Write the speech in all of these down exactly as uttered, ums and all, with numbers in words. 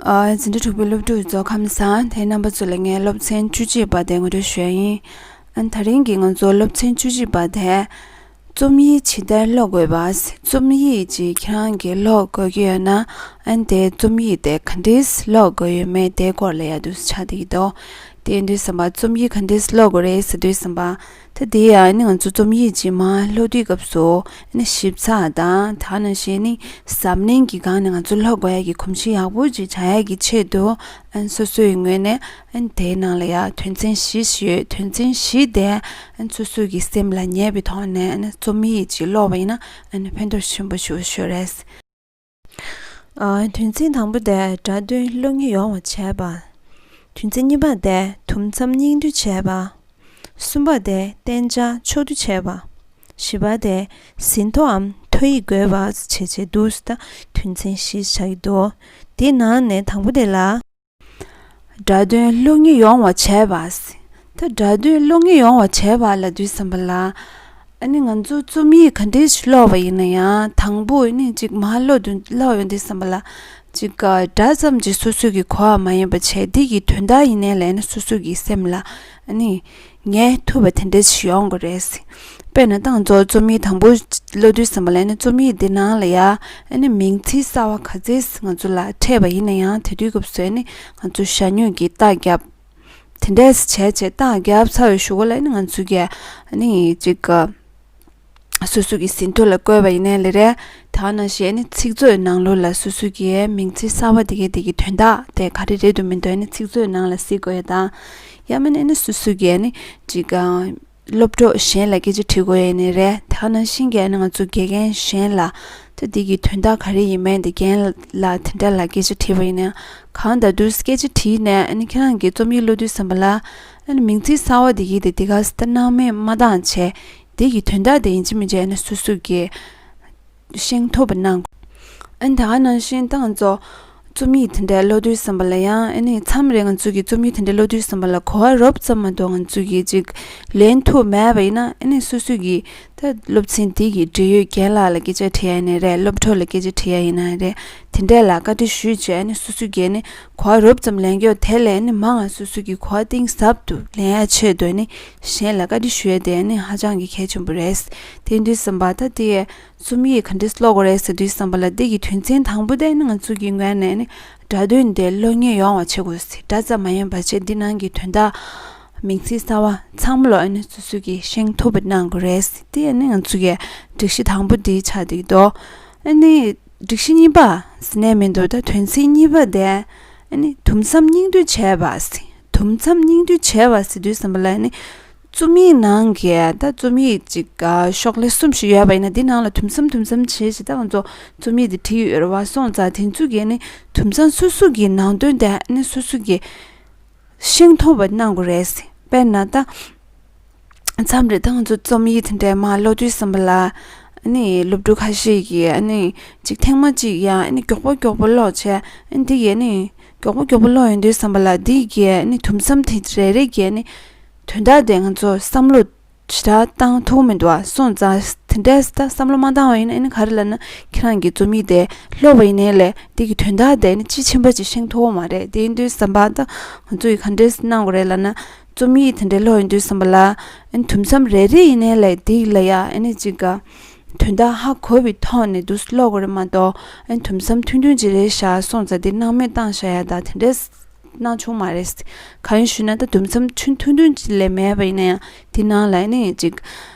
ཨ། འཛིན་གྲྭ་དྲུག་པའི་སློབ་ཕྲུག་ཚོ་ཁམས་བཟང་། དེ་རྣམ་པ་ཚོ་ལ་ངས་སློབ་ཚན་བཅུ་གཅིག་པ་དེ་ངོ་སྤྲོད་ཞུ་ཡ་ཡིན། ཨ། དེ་རིང་གི་ང་ཚོ་སློབ་ཚན་བཅུ་གཅིག་པ་དེ། རྩོམ་ཡིག་ཇི་ལྟར་ཀློག་དགོས་པ། རྩོམ་ཡིག་ཅིག་ཁྱེད་རང་གིས་ཀློག་དགོས་ཀྱི་ཡོད་ན། ཨ་ནི་དེ་རྩོམ་ཡིག་དེ་ག་འདྲས་ཀློག་དགོས་ཡོད་མེད་དེའི་སྐོར་ལ་ཡ་འདུག་ཆགས་བསྡད་ཀྱི་འདུག་དེ་ཡིན་དུས་ཙམ་པ་རྩོམ་ཡིག་ག་འདྲས་ཀློག་དགོས་རེད་ཟེར་དུས་ཙམ་པ། ད་དེ་ཡང་ནི་ང་ཚོ་རྩོམ་ཡིག་ཅིག་མར་ཀློག་དུས་སྐབས་སུ་ནི་ཞིབ་ཚགས་དང་། དེ་ནང་བཞིན་ནི་གཟབ་ནན་གྱི་སྒང་ནས་ང་ཚོ་ཀློག་དགོས་ཡ་གི་གོམས་གཤིས་ཡག་པོ་ཅིག་བྱ་ཡ་གི་ཆེད་དུ། ཨ་ནི་སོ་སོའི་ངོས་ནས་ཨ་ནི་དེའི་ནང་ལ་ཡ་དོན་ཚན་བཞི་ཞིག་ཡོད། དོན་ཚན་བཞི་དེ་ཨ་ནི་སོ་སོ་གི་སེམས་ལ་ངེས་པའི་ཐོག་ནས་ཨ་ནི་རྩོམ་ཡིག་ཅིག་ཀློག་པ་ཡིན་ན་ཨ་ནི་ཕན་ཐོགས་ཆེན་པོ་ཞིག་ཡོད་རེད། ཨ། དོན་ཚན་དང་པོ་དེ་སྒྲ་དོན་ཀློག་མྱོང་ཡོང་བ་བྱས་པ། དོན་ཚན་གཉིས་པ་དེ་དུམ་མཚམས་སྙིང་བསྡུས་བྱས་པ། གསུམ་པ་དེ་གཏན་འཇགས་ཕྱོགས་བསྡུས་བྱས་པ། བཞི་པ་དེ་ཟིན་ཐོའམ་ཐོ་ཡིག་འགོད་པ་བྱས་བྱས་འདུག་ད་དོན་ཚན་བཞི་ཆགས་ཀྱི་འདུག་དེའི་ནང་ནས་དང་པོ་དེ་ལ། སྒྲ་དོན་ཀློག་མྱོང་ཡོང་བ་བྱས་པ། ད་སྒྲ་དོན་ཀློག་མྱོང་ཡོང་བ་བྱས་པ་ལབ་དུས་ཙམ་པ་ལ། ཨ་ནི་ང་ཚོ་རྩོམ་ཡིག་ག་འདྲས་ཞིག་ཀློག་པ་ཡིན་ན་ཡང་དང་པོ་ཨ་ནི་ཅིག་མར་ཀློག་དུས་ཀློག་ཡོང་དུས་ཙམ་པ་ལ། ཅིག་སྒྲ་ཙམ་ཅིག་སོ་སོ་གི་གོ་བ་མ་ཡིན་པ་བྱས། འདི་གི་དོན་དག་ཡིན་ནའི་ལས་ནི་སོ་སོ་གི་སེམས་ལ་ཨ་ནི་ངེས་ཐུབ་པ་དེ་འདྲ་ཞིག་ཡོང་དགོས་རེད། དཔེར་ན་ད་ང་ཚོ་རྩོམ་ཡིག་དང་པོ་ཀློག་དུས་ཙམ་པ་ལ་ནི་རྩོམ་ཡིག་འདི་ནང་ལ་ཡ་ཨ་ནི་མིང་ཚིག་གསར་བ་ག་ཚད་ང་ཚོ་ལ་འཕྲད་པ་ཡིན་ན་ཡང་། དེ་དུས་སྐབས་སུ་ཨ་ནི་ང་ཚོ་ཞ་སྨྱུག་གི་རྟགས་བརྒྱབ། དེ་འདྲས་བྱས་བྱས་རྟགས་བརྒྱབ་ཚར་བའི་གཞུག་གུ་ལ་ཨ་ནི་ང་ཚོ་གིས་ཨ་ནི་ཅིག་སོ་སོ་གི་ཟིན་ཐོ་ལ་བཀོད་པ་ཡིན་ནའི་ལས་རེད། དེ་ནང་བཞིན་ཨ་ནི་ཚིག་མཛོད་ནང་ལོགས་ལ་སོ་སོ་གི་མིང་ཚིག་གསར་བ་དེ་གའི་དེ་གི་དོན་དག་དེ་ག་རེ་རེད་འདུག་མི་འདུག་ཨ་ནི་ཚིག་མཛོད་ནང་ལ་གཟིགས་དགོས་ཡ་དང་། ཡང་མིན་ན་ཨ་ནི་སོ་སོ་གི་ཨ་ནི་ཅིག་སློབ་གྲོགས་གཞན་ལ་སྐད་ཆ་དྲི་དགོས་ཡ་ནི་རེད། དེ་ནང་བཞིན་གྱི་ཨ་ནི་ང་ཚོ་དགེ་རྒན་གཞན་ལ་ད་དེ་གི་དོན་དག་ག་རེ་ཡིན་མིན་དེ་རྒན་ལ་དེ་འདྲ་ལ་སྐད་ཆ་དྲིས་པ་ཡིན་ན། གང་ལྟར་དུ་སྐད་ཆ་དྲིས་ནས་ཨ་ནི་ཁྱེད་རང་གི་རྩོམ་ཡིག་ཀློག་དུས་ཙམ་པ་ལ་ཨ་ནི་མིང་ཚིག་གསར་བ་དེ་གའི་དེ་དེ་ག་ས་ད་སྣང་མེད་མ་བཏང་བྱས། དེ་གི་དོན་དག་དེ་ཡིན་གཅིག་མིན་གཅིག་ཨ་ནི་སོ་སོ་གི་ཤེས་ཐུབ་པ་གནང་། ཨ་ནི་ད་ག་ནང་བཞིན་ད་ང་ཚོ་རྩོམ་ཡིག་དེ་འདྲ་ཀློག་དུས་ཙམ་པ་ལ་ཡང་ཨ་ནི་མཚམས་རེ་ང་ཚོ་གི་རྩོམ་ཡིག་དེ་འདྲ་ཀློག་དུས་ཙམ་པ་ལ་གོ་བ་རོབ་ཙམ་མ་གཏོགས་ང་ཚོ་གི་ཅིག་ལེན་ཐུབ་མེད་པ་ཡིན་ན། ཨ་ནི་སོ་སོ་གི་ད་སློབ་ཚན་དེ་གི་འབྲེལ་ཡོད་རྒན་ལགས་ལ་སྐད་ཆ་དྲི་ཡ་ཡིན་ནའི་རེད། སློབ་གྲོགས་ལ་སྐད་ཆ་དྲི་ཡ་ཡིན་ནའི་རེད། དེ་འདྲ་ལ་བཀའ་འདྲི་ཞུས་བྱས་ཨ་ནི་སོ་སོ་གི་ཨ་ནི་གོ་བ་རོབ་ཙམ་ལེན་རྒྱུ་དེ་ལས་ཨ་ནི་མང་ང་སོ་སོ་གི་གོ་བ་གཏིང་ཟབ་ཏུ་ལེན་ཡ་ཆེད་དུ་ཨ་ནི་གཞན་ལ་བཀའ་འདྲི་ཞུ་ཡ་དེ་ཨ་ནི་ཧ་ཅང་གི་གལ་ཆེན་པོ་རེད། དེ་ཡིན་དུས་ཙམ་པ་ད་དེ་རྩོམ་ཡིག་ག་འདྲས་ཀློག་དགོས་རེད་ཟེར་དུས་ཙམ་པ་ལ། འདི་གི་དོན་ཚན་དང་པོ་དེ་ནི་ང་ཚོ་གི་ངོས་ནས་ནི་སྒྲ་དོན་དེ་ཀློག་མྱོང་ཡོང་བ་བྱེད་དགོས་ཟེར། སྒྲ་ཙམ་མ་ཡིན་པ་བྱས་འདི་ནང་གི་དོན་དག་མིང་ཚིག་གསར་བ་ཚང་མ་ལོ་ཨ་ནི་སོ་སོ་གི་ཤེས་ཐུབ་པ་གནང་དགོས་རེད་ཟེར། དེ་ཨ་ནི་ང་ཚོ་གི་སྒྲིག་གཞི་དང་པོ་འདི་ཆགས་བསྡད་ཀྱི་འདུག་ཨ་ནི་སྒྲིག་གཞི་གཉིས་པ་ཟེར་ནས་མི་འདུག་ད་དོན་ཚན་གཉིས་པ་དེ་ཨ་ནི་དུམ་མཚམས་སྙིང་བསྡུས་བྱས་པ་ཟེར། དུམ་མཚམས་སྙིང་བསྡུས་བྱས་པ་ཟེར་དུས་ཙམ་པ་ལ་ཨ་ནི། རྩོམ་ཡིག་ནང་གི་ད་རྩོམ་ཡིག་ཅིག་ཨ་ཤོག་ལྷེ་གསུམ་ཞིག་ཡོད་པ་ཡིན་ན། འདི་ནང་ལ་དུམ་མཚམས་དུམ་མཚམས་བྱས་བྱས་ད་ང་ཚོ་རྩོམ་ཡིག་འདི་བྲིས་ཡོད་རེད་བ། སོང་ཙང་དེ་ཚོ་གི་ནི་དུམ་མཚམས་སོ་སོ་གི་ནང་དོན་དེ་ནི་སོ་སོ་གི་ཤེས་ཐུབ་པ་གནང་དགོས་རེད། དཔེར་ན་ད་མཚམས་རེ་ད་ང་ཚོ་རྩོམ་ཡིག་དེ་འདྲའི་མར་ཀློག་དུས་ཙམ་པ་ལ་ཨ་ནི་སློབ་ཕྲུག་ཁ་ཤས་ཀྱིས་ཨ་ནི་ཅིག་ཐེངས་མ་གཅིག་ཡང་ཨ་ནི་མགྱོགས་པོ་མགྱོགས་པོ་ཀློག་བྱས། ཨ་ནི་འདི་གི་ཨ་ནི་མགྱོགས་པོ་མགྱོགས་པོ་ཀློག་ཡོང་དུས་ཙམ་པ་ལ་འདི་གི་ཨ་ནི་དུམ་མཚམས་དེ་རེ་རེ་གི་ཨ་ནི། དོན་དག་དེ་ང་ཚོ་བསམ་བློ་ཞེ་དྲག་བཏང་ཐུབ་མི་འདུག་ཨ། སོང་ཙང་དེ་འདྲས་ད་བསམ་བློ་མ་བཏང་བ་ཡིན་ན་ཨ་ནི་ག་རེ་ལབ་ན། ཁྱེད་རང་གི་རྩོམ་ཡིག་དེ་ཀློག་པ་ཡིན་ནའི་ལས་དེ་གི་དོན་དག་དེ་ནི་དཔྱིས་ཕྱིན་པ་ཅིག་ཤེས་ཐུབ་ཀྱི་མ་རེད། དེ་ཡིན་དུས་ཙམ་པ་ད་ང་ཚོ་ཡིས་ག་འདྲས་གནང་དགོས་རེད་ལབ་ན། རྩོམ་ཡིག་དེ་འདྲས་ཀློག་ཡོང་དུས་ཙམ་པ་ལ་ཨ་ནི་དུམ་མཚམས་རེ་རེ་ཡིན་ནའི་ལས་དེ་ལ་ཡ་ཨ་ནི་ཅིག་ག་དོན་དག་ཧ་གོ་བའི་ཐོག་ནས་འདུག་ཀློག་དགོས་རེད་མ་གཏོགས། ཨ་ནི་དུམ་མཚམས་ཐུང་ཐུང་ཅིག་རེད་བཞག་སོང་ཙང་དེ་སྣང་མེད་བཏང་བཞག་ཡ་ད་དེ་འདྲས། གནང་བྱུང་མ་རེད། གང་ཡིན་ཞུས་ན་ད་དུམ་མཚམས་ཆུང་ཐུང་ཐུང་ཅིག་ལས་མེད་པ་ཡིན་ན་ཡང་དེ་ནང་ལ་ཨ་ནི་ཅིག་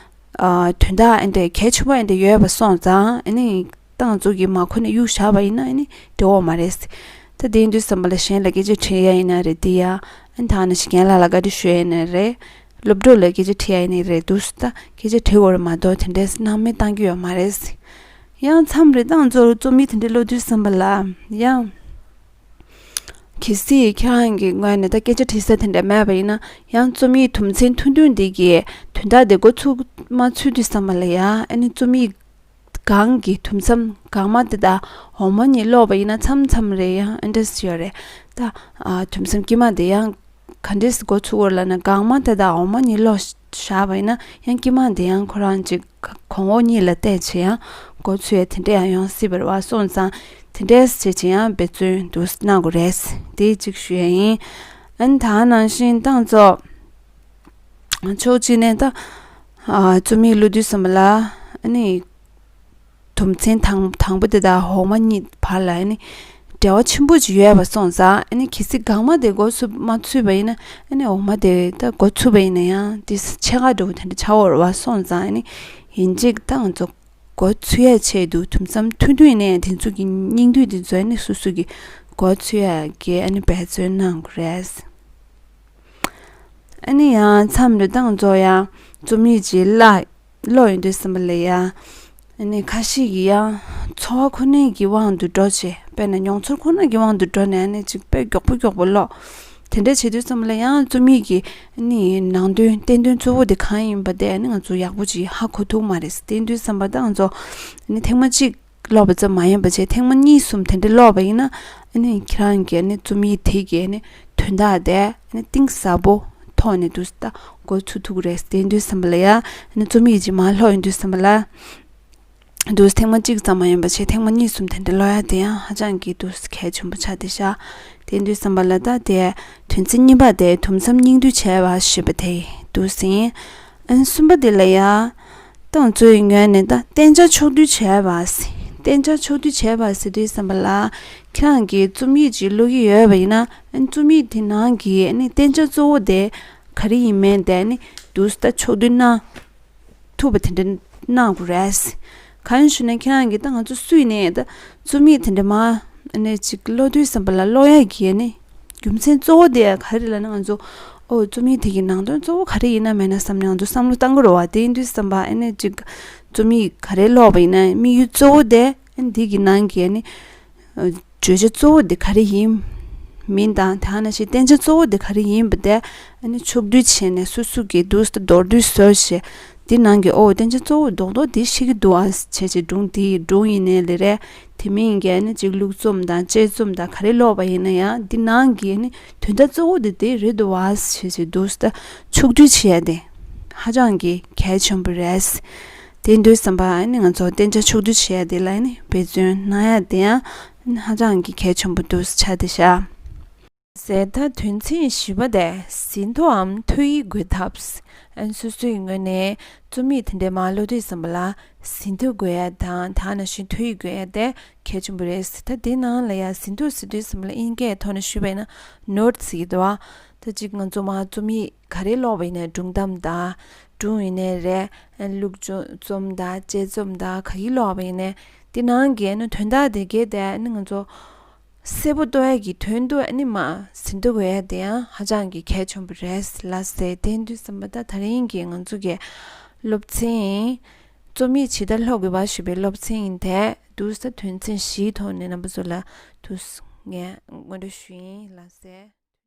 ཨ་དོན་དག་ཨེ་འདྲ་གལ་ཆེན་པོ་ཨེ་འདྲ་ཡོད་པ་སོང་ཙང་ཨ་ནི་ཏང་ཙུག་གིས་མ་གོ་ནས་གཡུག་བཞག་པ་ཡིན་ན་ཨ་ནི་འགྲིག་གི་མ་རེད། ད་དེ་ཡིན་དུས་ཙམ་པ་ལ་གཞན་ལ་སྐད་ཆ་དྲི་ཡ་ཡིན་ན་རེད། དེ་ཡ་ཨ་ནི་ད་ནི་ཞིག་རྒན་ལགས་ལ་བཀའ་འདྲི་ཞུ་ཡ་ཡིན་ན་རེད། སློབ་གྲོགས་ལ་སྐད་ཆ་དྲི་ཡ་ཡིན་ན་རེད། འདུག་སེ་ད་སྐད་ཆ་དྲི་དགོས་རེད་མ་གཏོགས་དེ་འདྲས་སྣང་མེད་བཏང་རྒྱུ་ཡོད་མ་རེད། ཡང་མཚམས་རེ་ཏང་ཙུག་རྩོམ་ཡིག་དེ་འདྲ་ཀློག་དུས་ཙམ་པ་ལ་ཡང་། གལ་སྲིད་ཁྱེད་རང་གི་ངོས་ནས་ད་སྐད་ཆ་དྲི་ས་དེ་འདྲ་མེད་པ་ཡིན་ན། ཡང་རྩོམ་ཡིག་དུམ་ཚན་ཐུང་ཐུང་འདི་གི་དོན་དག་དེ་འགོ་ཚུགས་མ་ཚུགས་དུས་ཙམ་པ་ལ་ཡ་ཨ་ནི་རྩོམ་ཡིག་སྒང་གི་དུམ་མཚམས་སྒང་མ་དེ་དང་འོག་མ་གཉིས་ཀློག་པ་ཡིན་ན་མཚམས་མཚམས་རེ་ཡང་ཨེ་འདྲ་ཞིག་ཡོད་རེད། ད་ཨ་དུམ་མཚམས་དཀྱིལ་མ་དེ་ཡང་ག་འདྲས་འགོ་ཚུགས་པ་ལབ་ན་སྒང་མ་དེ་དང་འོག་མ་གཉིས་ཀློག་བཞག་པ་ཡིན་ན་ཡང་དཀྱིལ་མ་དེ་ཡང་ཁོ་རང་ཅིག་གོང་འོག་གཉིས་ལ་བལྟས་བྱས་ཡང་ མགོ་ཚོས་ཡ་དེ་འདྲ་ཡང་ཡོང་སྲིད་པ་རེད་བ། སོང་ཙང་དེ་འདྲས་བྱེད་ཅིག་ཡང་འབད་བརྩོན་འདུག་གནང་དགོས་རེད། དེ་གཅིག་ཞུ་ཡ་ཡིན། ཨ་ནི་ད་ནང་བཞིན་ཏང་ཙོ་ཕྱོགས་གཅིག་ནས་ད་ཨ་རྩོམ་ཡིག་ཀློག་དུས་ཙམ་པ་ལ་ཨ་ནི་དུམ་ཚན་དང་དང་པོ་དེ་དང་འོག་མ་གཉིས་བར་ལ་ཨ་ནི་འབྲེལ་བ་ཆེན་པོ་ཅིག་ཡོད་པ་སོང་ཙང་ཨ་ནི་གལ་སྲིད་སྒང་མ་དེ་མགོ་ཚོས་མ་ཚུད་པ་ཡིན་ན་ཨ་ནི་འོག་མ་དེ་ད་མགོ་ཚུད་པ་ཡིན་ན་ཡང་དེ་ཕྱེད་ཀ་འདྲ་བོ་དེ་འདྲ་ཆགས་ཡོད་རེད་བ། སོང་ཙང་ཨ་ནི་ཡིན་གཅིག་ཏང་ཙོ་མགོ་ཚོས་ཡ་ཆེད་དུ་དུམ་མཚམས་ཐུང་ཐུང་ཡིན་ན་ཡང་དེ་ཚོ་གི་སྙིང་བསྡུས་དེ་ཚོ་ཨ་ནི་སོ་སོ་གི་མགོ་ཚོས་ཡ་གི་ཨ་ནི་འབད་བརྩོན་གནང་དགོས་རེད། ཨ་ནི་ཡང་མཚམས་རེ་ཏང་ཙོ་ཡང་རྩོམ་ཡིག་ཅིག་བཀླག་ཀློག་ཡོང་དུས་ཙམ་པ་ལ་ཡང་ཨ་ནི་ཁ་ཤས་ཀྱིས་ཡང་ཚོར་བ་ཁོ་ནའི་གི་དབང་དུ་འགྲོ་བྱས། དཔེར་ན་མྱོང་ཚོར་ཁོ་ན་གི་དབང་དུ་འགྲོ་ནས་ཨ་ནི་ཅིག་དཔེ་མགྱོགས་པོ་མགྱོགས་པོ་ཀློག་དེ་འདྲ་བྱེད་དུས་ཙམ་པ་ལ་ཡང་རྩོམ་ཡིག་གི་ཨ་ནི་ནང་དོན་བསྟན་དོན་གཙོ་བོ་དེ་གང་ཡིན་པ་དེ་ཨ་ནི་ང་ཚོ་ཡག་པོ་ཅིག་ཧ་གོ་ཐུབ་མ་རེད། དེ་ཡིན་དུས་ཙམ་པ་ཏང་ཙོ་ཨ་ནི་ཐེངས་མ་གཅིག་ཀློག་པ་ཙམ་མ་ཡིན་པ་བྱས་ཐེངས་མ་གཉིས་གསུམ་དེ་འདྲ་ཀློག་པ་ཡིན་ན་ཨ་ནི་ཁྱེད་རང་གི་ཨ་ནི་རྩོམ་ཡིག་དེ་གི་ཨ་ནི་དོན་དག་དེ་ཨ་ནི་གཏིང་ཟབ་པོ་ཐོག་ནས་འདུག་སེ་ད་མགོ་ཚོས་ཐུབ་ཀྱི་རེད། དེ་ཡིན་དུས་ཙམ་པ་ལ་ཡ་ཨ་ནི་རྩོམ་ཡིག་ཅིག་མར་ཀློག་ཡོང་དུས་ཙམ་པ་ལ་འདུག་སེ་ཐེངས་མ་གཅིག་ཙམ་མ་ཡིན་པ་བྱས་ཐེངས་མ་གཉིས་གསུམ་དེ་འདྲ་ཀློག་ཡ་དེ་ཡང་ཧ་ཅང་གི་འདུག་སེ་གལ་ཆེན་པོ་ཆགས་བསྡད་ཤག་དེ་ཡིན་དུས་ཙམ་པ་ལ་ད་དེ་དོན་ཚན་གཉིས་པ་དེ་དུམ་མཚམས་སྙིང་བསྡུས་བྱས་པ་ཞེས་པ་དེ་འདུག་སེ་ཡིན། ཨ་ནི་གསུམ་པ་དེ་ལ་ཡ། ཏང་ཙོའི་ངོས་ནས་ད་གཏན་འཇགས་ཕྱོགས་བསྡུས་བྱས་པ་ཟེར། གཏན་འཇགས་ཕྱོགས་བསྡུས་བྱས་པ་ཟེར་དུས་ཙམ་པ་ལ་ཁྱེད་རང་གིས་རྩོམ་ཡིག་ཅིག་ཀློག་གི་ཡོད་པ་ཡིན་ན་ཨ་ནི་རྩོམ་ཡིག་དེ་ནང་གི་ཨ་ནི་གཏན་འཇགས་གཙོ་བོ་དེ་ག་རེ་ཡིན་མིན་དེ་ཨ་ནི་འདུག་སེ་ད་ཕྱོགས་བསྡུས་གནང་ཐུབ་པ་དེ་འདྲ་གནང་དགོས་རེད། གང་ཡིན་ཞུ་ན་ཁྱེད་རང་གིས་ད་ང་ཚོ་སུ་ཡིན་ནའི་ད་རྩོམ་ཡིག་དེ་འདྲ་མར་ཨ་ནི་ཅིག་ཀློག་དུས་ཙམ་པ་ལ་ཀློག་ཡག་གི་ཨ་ནི་རྒྱུ་མཚན་གཙོ་བོ་དེ་ག་རེ་ལབ་ན་ང་ཚོ་ཨོ་རྩོམ་ཡིག་དེ་གི་ནང་དོན་གཙོ་བོ་ག་རེ་ཡིན་ན་མེད་ན་བསམ་ནས་ང་ཚོ་བསམ་བློ་བཏང་གི་རེད་བ། དེ་ཡིན་དུས་ཙམ་པ་ཨ་ནི་ཅིག་རྩོམ་ཡིག་ག་རེ་ཀློག་པ་ཡིན་ན་དམིགས་ཡུལ་གཙོ་བོ་དེ་ཨ་ནི་དེ་གི་ནང་གི་ཨ་ནི་བརྗོད་བྱ་གཙོ་བོ་དེ་ག་རེ་ཡིན་མིན་དང་དེ་ནང་བཞིན་བསྟན་བྱ་གཙོ་བོ་དེ་ག་རེ་ཡིན་པ་དེ་ཨ་ནི་ཕྱོགས་བསྡུས་བྱས་ནས་སོ་སོ་གི་འདུག་སེ་མདོར་བསྡུས་བཟོས་བྱས་དེ་ནང་གི་ཨོ་བསྟན་བྱ་གཙོ་བོ་རྡོག་རྡོག་དེ་ཤེས་ཀྱི་འདུག་ཨ་བྱས་བྱས་སྒྲུང་དེ་སྒྲུང་ཡིན་ནའི་ལས་རེད། དེ་མིན་གྱི་ཨ་ནི་ཅིག་ལྷུག་རྩོམ་དང་དཔྱད་རྩོམ་དང་ག་རེ་ཀློག་པ་ཡིན་ན་ཡང་འདི་ནང་གི་ཨ་ནི་དོན་དག་གཙོ་བོ་དེ་དེ་རེད་འདུག་བ་ཞེས་བྱས་འདུག་སེ་ཕྱོགས་བསྡུས་བྱས་ཡ་དེ་ཧ་ཅང་གི་གལ་ཆེན་པོ་རེད། དེ་འདུག་བསམ་པ་ཨ་ནི་ང་ཚོ་གཏན་འཇགས་ཕྱོགས་བསྡུས་བྱས་ཡ་དེ་ལ་ཨ་ནི་འབད་བརྩོན་གནང་ཡ་དེ་ཡང་ཨ་ནི་ཧ་ཅང་གི་གལ་ཆེན་པོ་འདུག་སེ་ཆགས་བསྡད་ཤག་ཟེར། ད་དོན་ཚན་བཞི་པ་དེ་ཟིན་ཐོའམ་ཐོ་ཡིག་འགོད་ཐབས། ཨན་སོ་སོའི་ངོས་ནས་རྩོམ་ཡིག་དེ་འདྲའི་མར་ཀློག་དུས་ཙམ་པ་ལ་ཟིན་ཐོ་འགོད་ཡ་དང་དེ་ནང་བཞིན་ཐོ་ཡིག་འགོད་ཡ་དེ་གལ་ཆེན་པོ་རེད། ད་དེ་ནང་ལ་ཡ་ཟིན་ཐོ་ཟེར་དུས་ཙམ་པ་ལ་དབྱིན་སྐད་ཐོག་ནས་ཞུས་པ་ཡིན་ན་ནོཊ་ཟེར་གྱི་འདུག་བ། ད་ཅིག་ང་ཚོ་མར་རྩོམ་ཡིག་ག་རེ་ཀློག་པ་ཡིན་ནའི་སྒྲུང་གཏམ་དང་སྒྲུང་ཡིན་ནའི་རེད། ཨན་ལྷུག་རྩོམ་དང་དཔྱད་རྩོམ་དང་ག་གི་ཀློག་པ་ཡིན་ནའི་དེ་ནང་གི་ཨ་ནི་དོན་དག་དེ་གའི་དེ་ཨ་ནི་ང་ཚོ་གསལ་པོ་རྟོགས་ཡ་གི་དོན་དུ་ཨ་ནི་མར་ཟིན་ཐོ་འགོད་ཡ་དེ་ཡང་ཧ་ཅང་གི་གལ་ཆེན་པོ་རེད་ལ་ཟེར། དེ་ཡིན་དུས་ཙམ་པ་ད་དེ་རིང་གི་ང་ཚོ་གི་སློབ་ཚན་རྩོམ་ཡིག་ཇི་ལྟར་ཀློག་དགོས་པ་ཞེས་པའི་སློབ་ཚན་ཡིན་དེ་འདུག་སེ་དོན་ཚན་བཞིའི་ཐོག་ནས་རྣམ་པ་ཚོ་ལ་འདུག་སེ་ངས་སྔོན་འགྲོ་ཞུ་ཡིན་ལ་ཟེར།